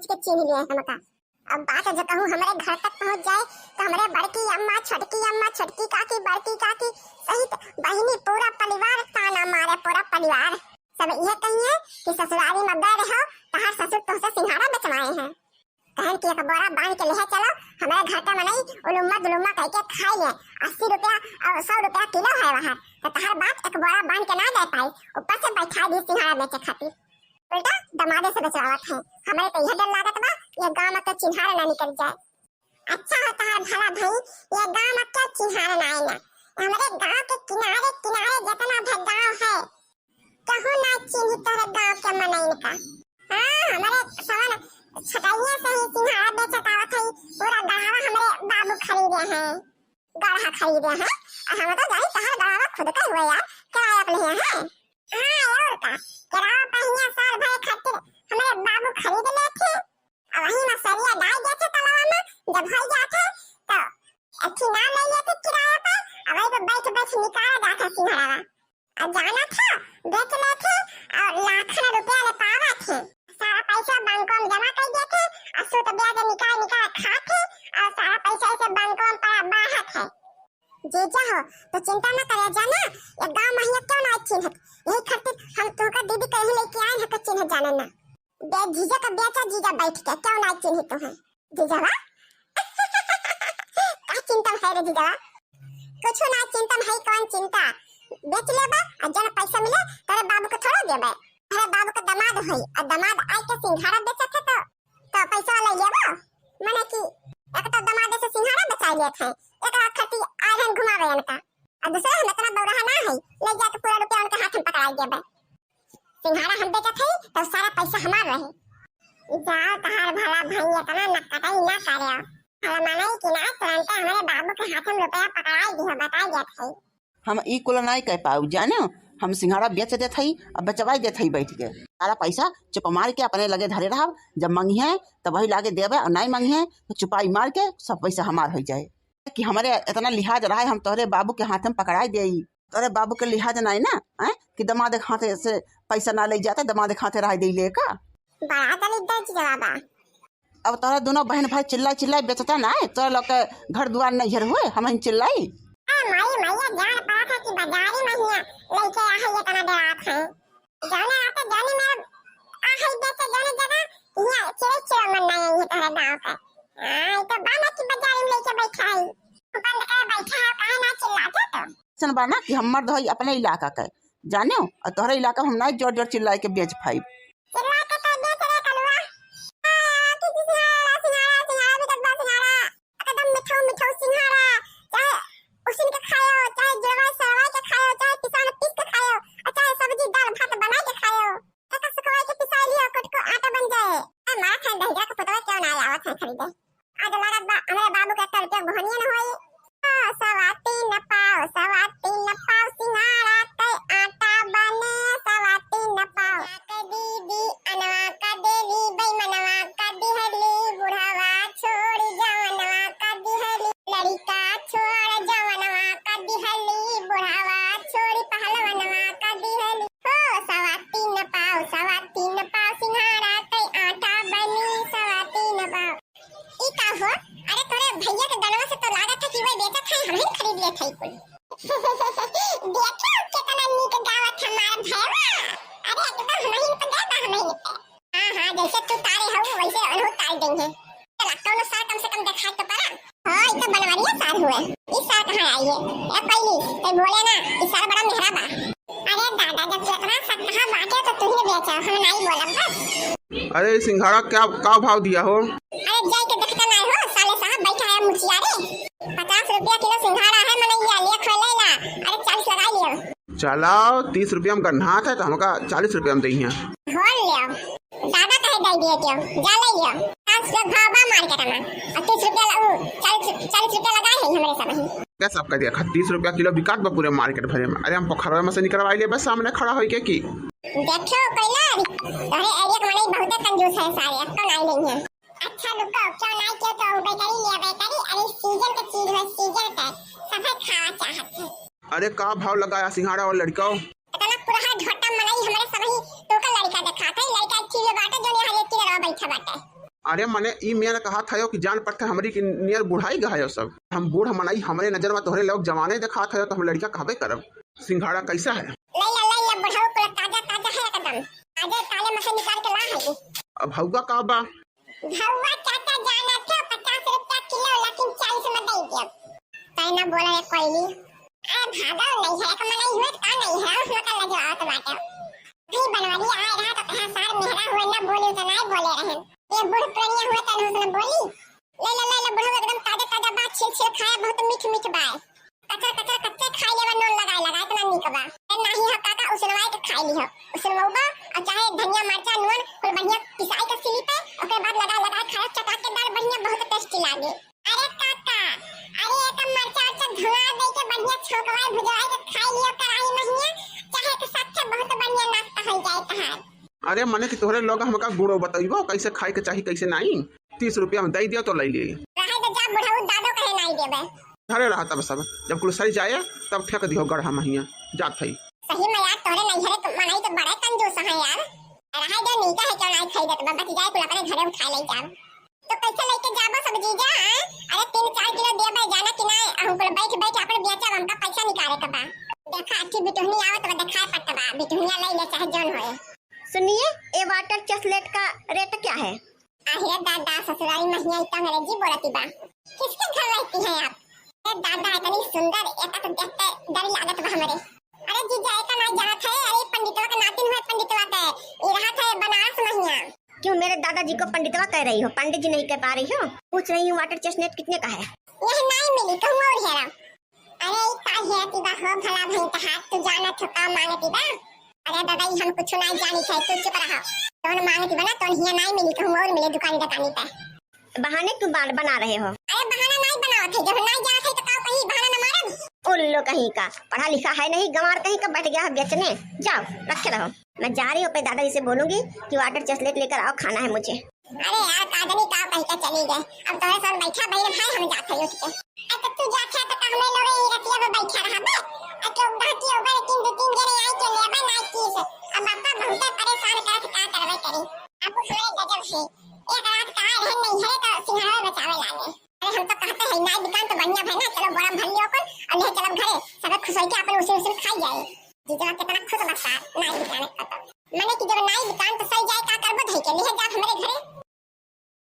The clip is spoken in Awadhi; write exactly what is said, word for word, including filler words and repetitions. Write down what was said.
के चीन्ह लिए हमका। अब बात जो कहूँ हमरे घर तक पहुँच जाए, तो हमरे बड़की अम्मा, छोटकी अम्मा, छोटकी काकी, बड़की काकी सहित बहिनी, पूरा परिवार ताना मारे, पूरा परिवार। सब इहे कहिए कि ससुरारी में गए रहो, तहार ससुर तोहसे सिंघाड़ा बेचवाए हैं। कहन कि एक बोरा बांध के लेहे चलो, हमरे घर के मनई उलुम्मा दुलुम्मा कह के खाई ले। अस्सी रुपया और सौ रुपया किलो है वहाँ, तो तहार बाप एक बोरा बांध के ना दे पाई, ऊपर से बैठा दी सिंघाड़ा बेचे खातिर। उल्टा दमादे से बेचवावत है। हमरे तो यह डर लागत बा, ये गांव में के चिन्हार ना निकल जाए। अच्छा हो तहार भला भई, ये गांव में के चिन्हार ना आए ना। हमरे गांव के किनारे किनारे जितना भी गांव है, कहूँ ना चिन्ही तोहरे गांव के मनइन का। हाँ, हमरे सवन छटैया से ही सिंघाड़ा बेचत आवत है, पूरा गढ़ावा हमरे बाबू खरीदे हैं, गढ़ा खरीदे हैं। आ हम तो जाई तहार गढ़ावा खुद का हुए यार, किराया पे लिए हैं। हाँ, और का, किराया पे हियाँ साल भर खातिर हमरे बाबू खरीद लेथे। अब वही में सरिया डाल देथे तलावा में, जब हो जाथे तो अथी नाम ले लेथे किराया पे, अब वही पे बैठ बैठ निकाला जाथे सिंघाड़ा। आ जाना था, बेच लेथे और लाखन रुपया ले पावा थे। सारा पैसा बैंकों में जमा कर देथे और सूद ब्याज निकाल निकाल खाथे और सारा पैसा ऐसे बैंकों में पड़ा बाहत है। जीजा हो, तो चिंता ना करे जाना, ये गांव महिया क्यों ना चिन्हत, यही खातिर हम तुमका दीदी कहीं लेके आए हैं, चिन्ह जाने ना। बे जीजा का बेचा जीजा बैठ के, क्यों ना चिन्ही तुम्हें? जीजावा? का चिंता है रे जीजावा? कुछ ना चिंता है, कौन चिंता? बेच लेबा, और जन पैसा मिले, तेरे बाबू को थोड़ा देबे। अरे बाबू का दामाद होई, और दामाद आए के सिंघाड़ा बेचत है तो, तो पैसा ले लेबा। माने कि एक तो दामाद से सिंघाड़ा बेचाई लेत है, एक रात खाती आए हैं घुमावे इनका। और दूसरा हम इतना बौराहा ना है, ले जाके पूरा रुपया उनके हाथ में पकड़ाई देबे। सिंघाड़ा हम बेचत हई, तब सारा पैसा हमार रहे। जाओ, तहार भला भई, इतना नकटाई ना करो। भला माने कि ना, तुरंते हमरे बाबू के हाथ में रुपया पकड़ाई दिहो, बताई देत हई। हम ई कुल नाई कह पाऊ, जानो, हम सिंघाड़ा बेच देत हई, अब बेचवाई देत हई बैठ के। सारा पैसा चुप मार के अपने लगे धरे रहब, जब मंगिहे तब वही लागे देबे, और नाई मंगिहे तो चुपाई मार के सब पैसा हमार हो जाए। कि हमरे इतना लिहाज रहा है, हम तोहरे बाबू के हाथ में पकड़ाई देई। तोहरे बाबू के लिहाज नाई ना, हैं? कि दामाद के हाथे से पैसा ना ले जाता, दामाद के हाथे रह दे लेका। बड़ा दलिद्दर जीजावा बा। अब तोहरे दोनों बहन भाई चिल्लाई चिल्लाई बेचता ना है, तोहरे लोग के घर दुआर नैहर हुए, हम ही चिल्लाई। ए माई, मैया जान पड़ा था कि बाजारी महिया लइके आ है, ये तना डरात है। जाने आते जाने में आ है बेचे जाने जगह, यहाँ चिड़ै चिड़ै मन ना आई है तोहरे गाँव का। हाँ, ये तो बा ना कि बाजारी में लइके बैठा है। बंद करे बैठा है, काहे ना चिल्लाते तो? अइसन बा ना कि हम मर्द हई अपने इलाका के, जाने हो, और तोहरे इलाका में हम ना जोर जोर चिल्लाए के बेच पाई। चिल्ला के तो बेच रे कलुआ। आ, कि सिंघाड़ा, सिंघाड़ा, सिंघाड़ा बिकत बा, सिंघाड़ा। एकदम मिठाऊ, मिठाऊ सिंघाड़ा। चाहे उसिन के खायो, चाहे जुड़वा सड़वा के खायो, चाहे पिसान पीस के खायो, और चाहे सब्जी दाल भात बना के खायो। एका सुखवाई के पिसाई लियो, कुटको आटा बन जाए। ए, मारा खाए दहिजरा के पुतवा क्यों ना आवत है खरीदे? आज लागत बा, हमरे बाबू के एक रुपया बोहनिया न होई। आ, सवा तीन पाव, सवा तीन पाव, सिंघाड़ा के आटा बने, सवा तीन पाव। का दीदी अनवा का देली, बेईमनवा का दिहली, बुढ़ावा छोड़ जवनवा का दिहली, लड़िका छोड़ जवनवा का दिहली, बुढ़ावा छोड़ पहलवनवा का दिहली। हो सवा तीन पाव, सवा तीन पाव, सिंघाड़ा के आटा बनी, सवा तीन पाव। ई का हो? अरे तोरे भैया के गनवा से तो लागत है कि वही बेचत है, हम ही खरीद लेत है कुल। देखो कितना नीक गावत हमार भैया। अरे एकदम हम ही पे दे, हम ही पे। हाँ, हाँ, जैसे तू तारे हऊ, वैसे उन्हों तार देंगे। चला, कौनो सार कम से कम दिखाई तो पड़ा। हाँ, ई तो बनवरिया सार हुए। ई सार कहाँ आई है? ए पहली, ते बोले ना, ई सार बड़ा मेहरा बा। अरे दादा, जब तू इतना सटहा बाटे तो तू ही बेचा, हम नहीं बोलब बस। अरे, ई सिंघाड़ा क्या, का भाव दिया हो? अरे, जाई के देखता नहीं हो, साले साहब बैठा है मुचिया रे। पचास रुपया किलो सिंघाड़ा है, मनैया, ले खा ले ला। अरे, चालीस लगा लियो। चलाओ, तीस रुपया में गन्हात है, तो हमका चालीस रुपया में दइहे। हो लियो। दादा कहे दे दिए क्यों? जा ले लियो। पाँच रुपया भाव बा मार्केट में। और तीस रुपया ला-, ऊ, चालीस, चालीस रुपया लगा है हमरे सब ही। क्या सबका दिया? तीस रुपया किलो बिकात बा पूरे मार्केट भरे में। अरे हम पोखरवा में से निकलवाई ले बस सामने खड़ा होई के की। देखो कैला, अरे एरिया के मनई बहुते कंजूस है सारे, अक्कल आई नहीं है। अच्छा रुको, क्यों ना क्यों तो बेकरी ले बेकरी, अरे सीजन के चीज है, सीजन के, सभे खावा चाहत है। अरे का भाव लगाया सिंघाड़ा वाला लड़का? इतना पुरहा ढोटा मनई हमरे सबही तोका लड़का देखात है, लड़का एक ठे बाटे जो यहाँ एक किलो रवा बैठा बाटे। अरे मने ई मेर कहत हयो कि जान पड़त है हमरी के नियर बुढ़ाई गयो सब। हम बूढ़ मनई, हमरे नजर में तोहरे लोग जवाने देखात हयो तो हम लड़का कहबे करब। सिंघाड़ा कैसा है? ले ला, ले ला, बुढ़ऊ, पूरा ताजा, ताजा है एकदम। ताजे, ताजे में से निकाल के ला है। अब हउवा का बा? हउवा चाचा जाना थे, पचास रुपया किलो, लेकिन चालीस में दे दिया। तै ना बोला रे कोई नहीं। अरे भागल नहीं है, एक मनई हुए तो का नहीं है, उसमें का लजवात बाटे। नहीं बनवारी आए रहा तो कहा सार मेहरा हुए ना बोले तो नहीं बोले रहे। ये बूढ़ पुरनिया हुए तो उसने बोली, ले ले ले ले बुढ़ऊ, एकदम ताजा ताजा बा, छिल छिल खाया, बहुत मीठ मीठ बा। कचर कचर कच्चे खाई लेबा, नून लगाए लगा, इतना नीक बा। ए, नाही हो काका, उसनवाई के खाई लिहो। उसनवबा, और चाहे धनिया, मरचा, नून, कुल बढ़िया पिसाई के सिली पे, ओकरे बाद लगा लगा खाओ, चटाकेदार बढ़िया, बहुत tasty लागे। अरे काका, अरे ये तो मरचा उरचा धुआ दे के बढ़िया छौंकवाई भुजवाई के खाई लिहो कढ़ाई में हिया, चाहे के साथे बहुत बढ़िया नाश्ता हो जाए तहार। अरे मने कि तोहरे लोग हमका गुड़ो बतइबो, कैसे खाए के चाही, कैसे नाई। तीस रुपया में दे दियो तो ले लिए। रहे तो जा बुढ़ऊ, दादो कहे नाई देबे। घरे रहा तब सब, जब कुल सही जाए तब फेंक दियो गढ़ा महिया। जात है। सही में यार, तोरे नैहरे तो मनई तो बड़े कंजूस है यार। रहे दे, नीचा है क्यों नाई खरीदत बा, बच जाए कुल अपने घरे उठा ले जाब। तो कैसे लेके जाबो सब जीजा, हैं? अरे तीन चार किलो देबे, जाना कि नाई, अहू कुल बैठ बैठ अपन बेचब, हमका पैसा निकाले के बा। देखा अच्छी बिटुहनी आवत बा, देखाए पड़त बा, बिटुहनिया ले ले चाहे जौन होए। सुनिए, ये वाटर चॉकलेट का रेट क्या है? अरे दादा, ससुरारी महिया इतना अंग्रेजी बोलती बा। किसके घर रहती हैं आप? अरे दादा, इतनी सुंदर, एका तो देखते डर लागत बा हमरे। अरे जीजा, एका ना जानत है, अरे पंडितवा के नातिन हुए पंडितवा के, ये रहा थे बनारस महिया। क्यों मेरे दादाजी को पंडितवा कह रही हो, पंडित जी नहीं कह पा रही हो? पूछ रही हूँ वाटर चॉकलेट कितने का है? यह नहीं मिली, कहूँ और हेरा। अरे, ई का हेती बा हो भला भई तहार, तू जानत हो का मांगती बा? अरे दादा, ई हम कुछ नाई जानी थे, तू चुप रहा। तोन मांगती बा ना, तोन हिया नाई मिली, कहूँ और मिले दुकानी दकानी पे। बहाने क्यों बाल बना रहे हो? अरे बहाना नाई बनावत है, जब नाई जानत है तो का कहीं बहाना न मारब? उल्लू कहीं का, पढ़ा लिखा है नहीं, गंवार कहीं का बैठ गया है बेचने। जाओ, रखे रहो। मैं जा रही हूँ, अपने दादाजी से बोलूंगी कि वाटर चॉकलेट लेकर आओ, खाना है मुझे। अरे यार, काजनी का कह के चली गए। अब तोरे साथ बैठा बहिन भाई, हम जात हई उठ के। अब तो तू जात है तो का हमें लोग ई रतिया में बैठा रहा बे? अब तो उधर की ओवर तीन दो तीन जने आई के लेबे ना की से। अब बापा बहुते परेशान करत का करबे करी। अब तोरे गजब है। एक रात का रहे नहीं है तो सिंघाड़ा बचावे लागे। अरे हम तो कहते हैं ना दुकान तो बढ़िया है ना, चलो बोरा भर लियो अपन और ले चलो घरे। सब खुश होके अपन उसी उसी खाई जाए। जीजा कितना खुश बा सार, ना दुकान खत्म।